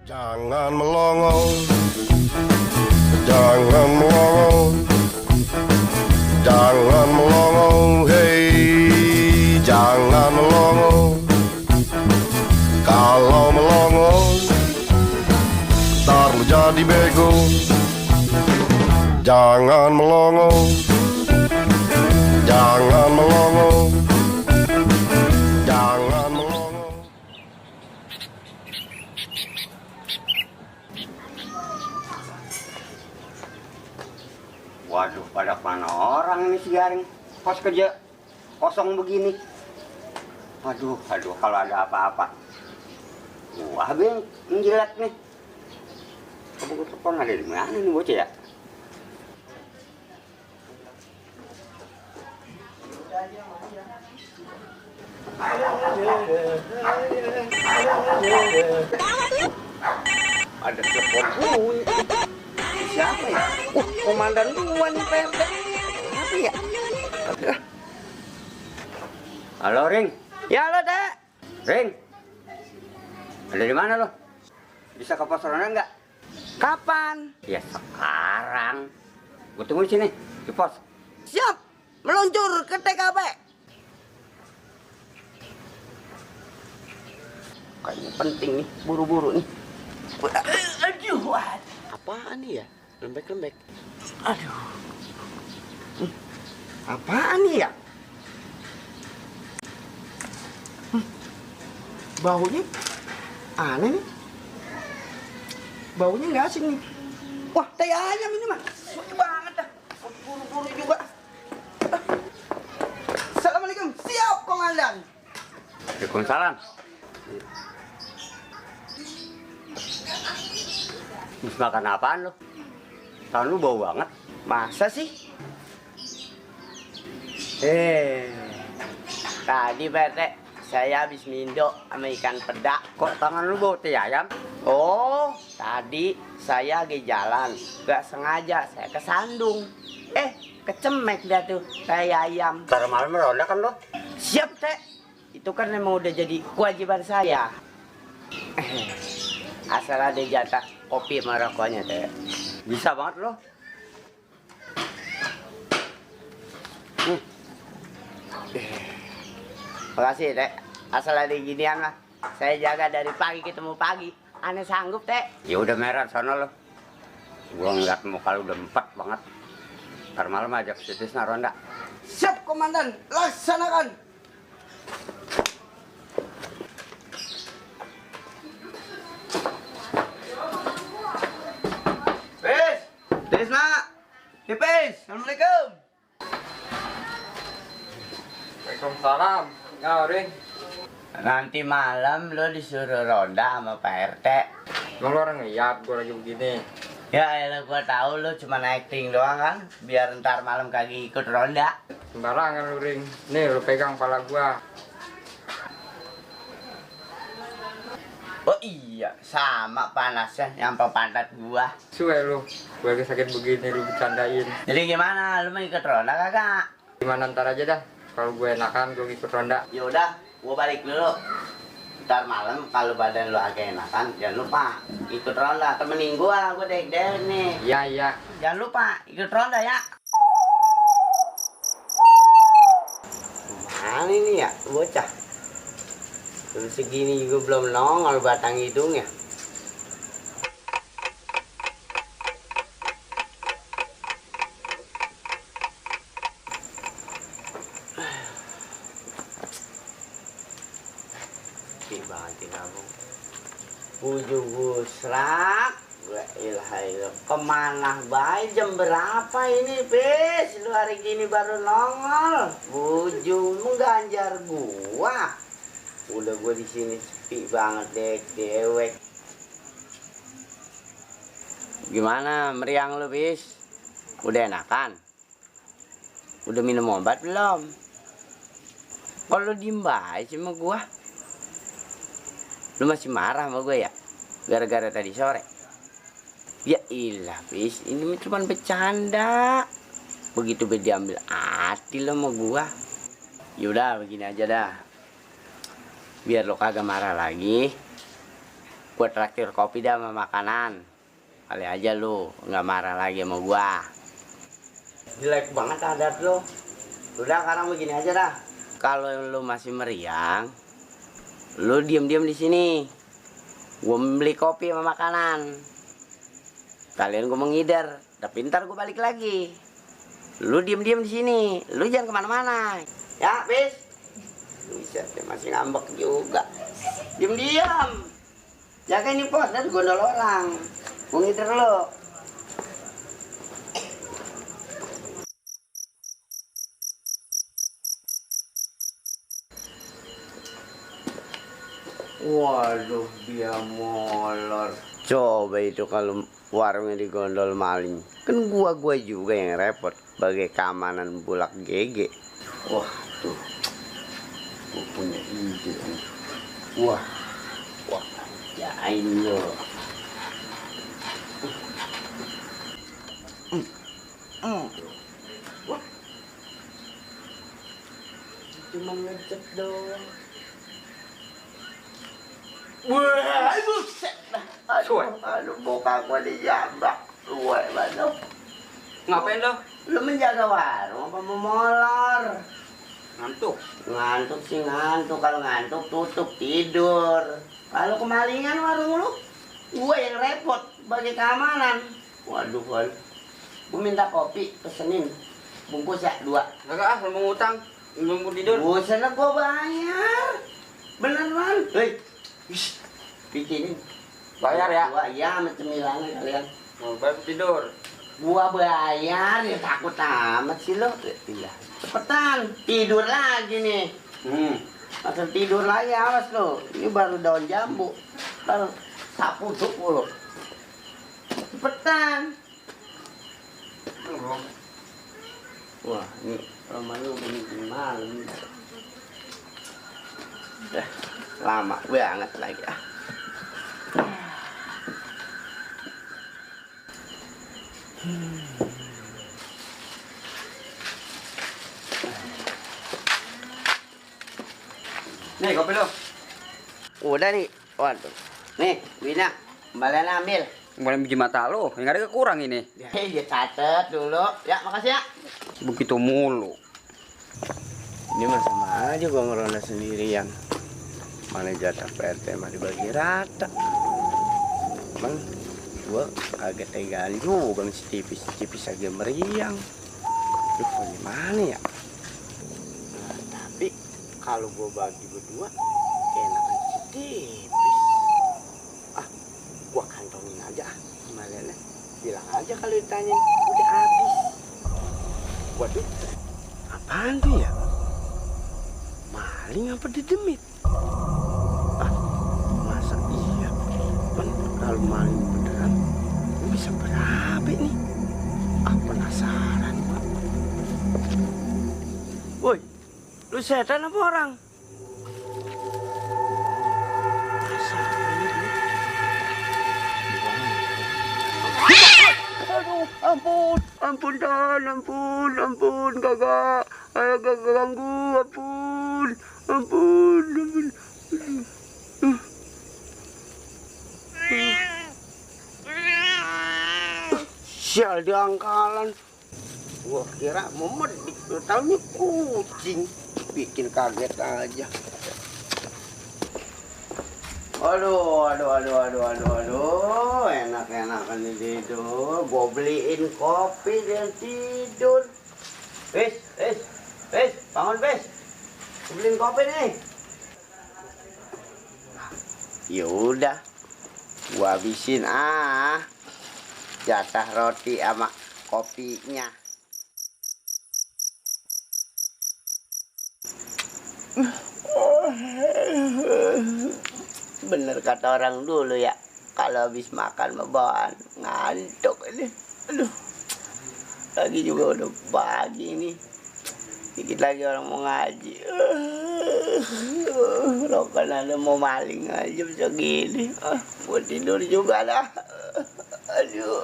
Jangan melongo, jangan melongo, jangan melongo, hei, jangan melongo. Kalau melongo, ntar lu jadi bego. Jangan melongo, jangan melongo, jangan melongo. Waduh, pada mana orang nih si Garing? Kos kerja kosong begini. Aduh, kalau ada apa-apa. Wah, Bing, menjilat nih. Kamu telepon ada di mana nih bocah ya? Ada telepon bunyi. Siapa ya? Komandan dua nih PRT. Apa ya? Halo, Ring. Ya lo dek. Ring. Ada di mana lo? Bisa ke pos ronda nggak? Kapan? Ya sekarang. Gue tunggu di sini di pos. Siap. Meluncur ke TKP. Kayaknya penting nih, buru-buru nih. Aduh. Apaan nih ya? Lembek-lembek. Aduh. Apaan nih ya? Baunya aneh nih. Baunya nggak asing nih. Wah, teh ayam ini mah. Wangi banget dah. Buru-buru juga. Assalamualaikum. Siap, Komandan. Waalaikumsalam. Bisa makan apaan lo? Tangan lu bau banget. Masa sih? Tadi PT saya habis mindo sama ikan peda. Kok tangan lu bau teh ayam? Oh, tadi saya lagi jalan, gak sengaja saya kesandung. Kecemek dah tuh kayak ayam. Ntar malam ronda kan lo? Siap teh, itu kan memang udah jadi kewajiban saya. Asal ada jatah kopi sama rokoknya teh. Bisa banget lo. Makasih teh, asal ada ginian lah. Saya jaga dari pagi ketemu pagi. Aneh sanggup teh. Ya udah merah sono lo. Gua ngeliat muka lu udah empat banget. Ntar malam ajak si Tisna ronda. Siap Komandan, laksanakan. Pis, Tisna, Pis, Assalamualaikum. Waalaikumsalam. Ya, Ring. Nanti malam lo disuruh ronda sama Pak RT. Emang lu orang ngeliat gue lagi begini? Ya elah gua tahu lo cuma acting doang kan, biar ntar malam kagak ikut ronda. Sembarangan lu, Ring. Nih, lu pegang kepala gua. Oh iya, sama panasnya nyampe pantat gua. Suwe lu, gue lagi sakit begini lu bercandain. Jadi gimana, lu mau ikut ronda kagak? Gimana ntar aja dah. Kalau gue enakan, gue ikut ronda. Yaudah, gua balik dulu. Ntar malam kalau badan lu agak enakan, jangan lupa ikut ronda. Temenin gua dek-dek nih. Iya. Jangan lupa ikut ronda ya. Mana ini ya, bocah? Belum segini juga belum nongol batang hidungnya. Banget kamu. Ujung busrak. Kemana baik, jam berapa ini, Pis? Lu hari gini baru nongol. Ujung mengganjar gua. Udah gua di sini sepi banget deh, dewek. Gimana meriang lu, Pis? Udah enakan? Udah minum obat belum? Kalau diem baik sama gua. Lu masih marah sama gue ya? Gara-gara tadi sore? Ya ilah, Pis, ini cuma bercanda. Begitu diambil hati lo sama gua. Yaudah, begini aja dah. Biar lo kagak marah lagi. Gua traktir kopi dah sama makanan. Kali aja lu nggak marah lagi sama gua. Jelek banget adat lu. Udah sekarang begini aja dah. Kalau lu masih meriang, lu diam-diam di sini. Gua beli kopi sama makanan. Kalian gua menghidar, tapi ntar gua balik lagi. Lu diam-diam di sini, lu jangan kemana-mana. Ya, bis. Bisa, masih ngambek juga. Diam-diam. Jaga ini pos dan gondol orang. Gua ngiter lu. Waduh, dia molor. Coba itu kalau warungnya digondol maling. Kan gua juga yang repot sebagai keamanan bulak GG. Wah, tuh. Gua punya ide. Wah. Jain lo. Wah. Cuma ngecek doang. Wah, buset dah. Aduh, muka gua dijambak. Wah, aduh. Ngapain lo? Lu menjaga warung apa mau molor? Ngantuk. Ngantuk sih ngantuk. Kalau ngantuk tutup tidur. Kalau kemalingan warung lu, gua yang repot sebagai keamanan. Waduh, gua minta kopi pesenin bungkus ya 2. Kagak lu mau ngutang, belum mau tidur. Buset lah gua bayar. Beneran. Hei. Bikinin. Bayar ya? Gua iya sama cemilan kalian. Mau bayar tidur. Gua bayar ya takut amat sih lo. Iya. Cepetan tidur lagi nih. Asal tidur lagi awas lo. Ini baru daun jambu. Baru sapu tuku lo. Cepetan. Wah ini rumah lu begini malam. Lama banget lagi ah. Nih kopi lo. Udah nih. Waduh. Nih, Wina, kembalian ambil. Boleh biji mata lo, yang ada kekurang ini. Dia catet dulu. Ya, makasih ya. Begitu mulu. Ini mah sama aja gua ngeronda sendirian. Mana jatah PRT mah dibagi rata. Bang, gua agak tegaan juga nih tipis aja meriang. Duh, gimana ya? Nah, tapi kalau gua bagi berdua, enakan tipis. Ah, gua kantongin aja ah. Kembaliannya. Bilang aja kalau ditanyain udah habis. Waduh, apaan tuh ya? Maling apa didemit? Ah, masa iya? Kan kalau maling beneran, bisa berapa nih? Ah, penasaran gua. Woi, lu setan apa orang? Aduh, ampun Dan, ampun kakak, ayo kakak ganggu, ampun. Sial di angkalan, gua kira memedik, lu taunya kucing, bikin kaget aja. Aduh, enak-enakan ini tidur. Gua beliin kopi dan tidur. Bes, bangun bes. Gua beliin kopi nih. Yaudah, gua habisin jatah roti sama kopinya. Bener kata orang dulu ya, kalau habis makan mah bawaan ngantuk ini. Aduh, lagi juga udah pagi nih, dikit lagi orang mau ngaji. Rokan ada mau maling aja bisa gini. Mau tidur juga dah. Aduh.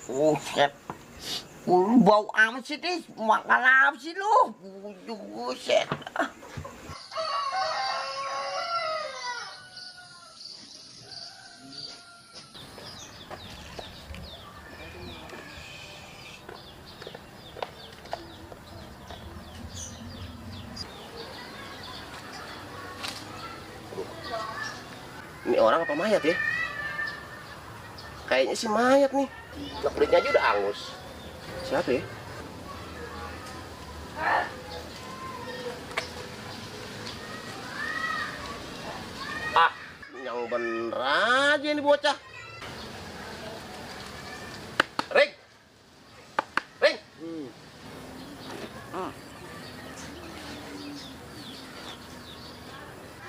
Buset. Bau amat sih, Tis. Makan apa sih lu? Buset. Ini orang apa mayat ya? Kayaknya sih mayat nih. Kulitnya aja udah angus. Siapa ya? Ah, yang bener aja ini bocah. Ring. Ring.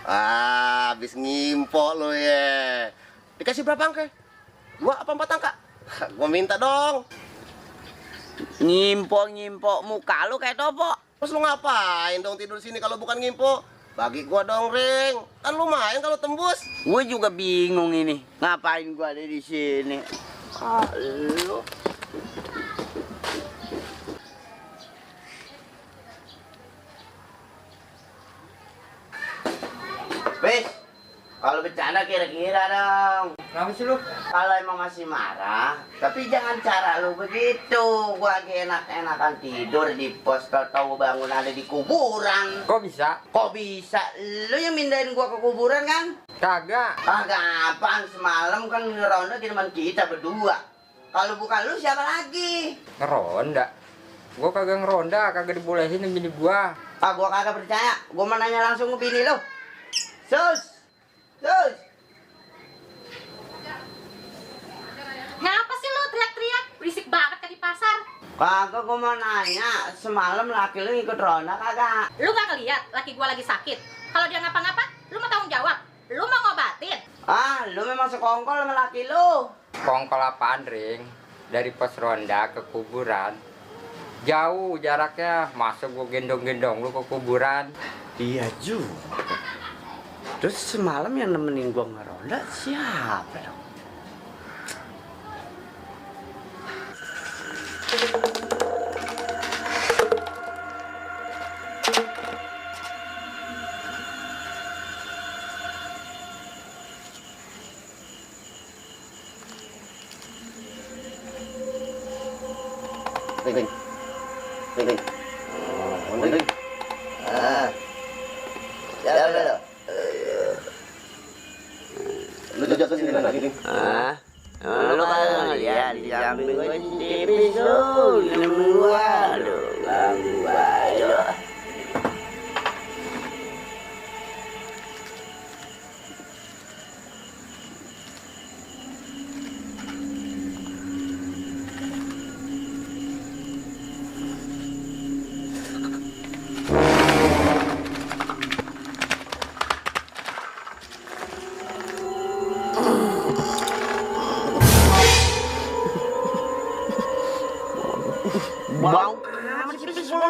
Habis ngimpok lo ya. Dikasih berapa angka? 2 apa 4 angka? Gua minta dong. Ngimpok muka lu kayak topo. Terus lu ngapain dong tidur sini kalau bukan ngimpok? Bagi gua dong, Ring. Kan lumayan kalau tembus. Gue juga bingung ini. Ngapain gua ada di sini? Ah, lu. Wes, kalau bercanda kira-kira dong. Kenapa sih lu? Kalau emang masih marah, tapi jangan cara lu begitu. Gua lagi enak-enakan tidur di pos, tahu bangun ada di kuburan. Kok bisa? Kok bisa? Lu yang mindahin gua ke kuburan kan? Kagak. Ah, gampang. Semalam kan ngeronda di teman kita berdua. Kalau bukan lu siapa lagi? Ngeronda. Gua kagak ngeronda, kagak dibolehin bini gua. Ah, gua kagak percaya. Gua mau nanya langsung ke bini lu. Sus! Sus! Ngapa sih lu teriak-teriak? Berisik banget kan di pasar. Kagak, gua mau nanya. Semalam laki lu ikut ronda kagak? Lu gak ngeliat laki gua lagi sakit? Kalau dia ngapa-ngapa, lu mau tanggung jawab. Lu mau ngobatin. Ah, lu memang sekongkol sama laki lu. Kongkol apaan, Ring? Dari pos ronda ke kuburan. Jauh jaraknya, masa gua gendong-gendong lu ke kuburan? Iya juga. Terus semalam yang nemenin gua ngeronda siapa dong? Ring, Ring. Ring, Ring. Ring, Ring. Ah. Ya. Lu jajak ke sini lagi, Ring. Ah. Lu kan lihat di samping gua tipis lu, nemenin gua. Aduh, ganggu aja lu. Bau amat sih pis lu.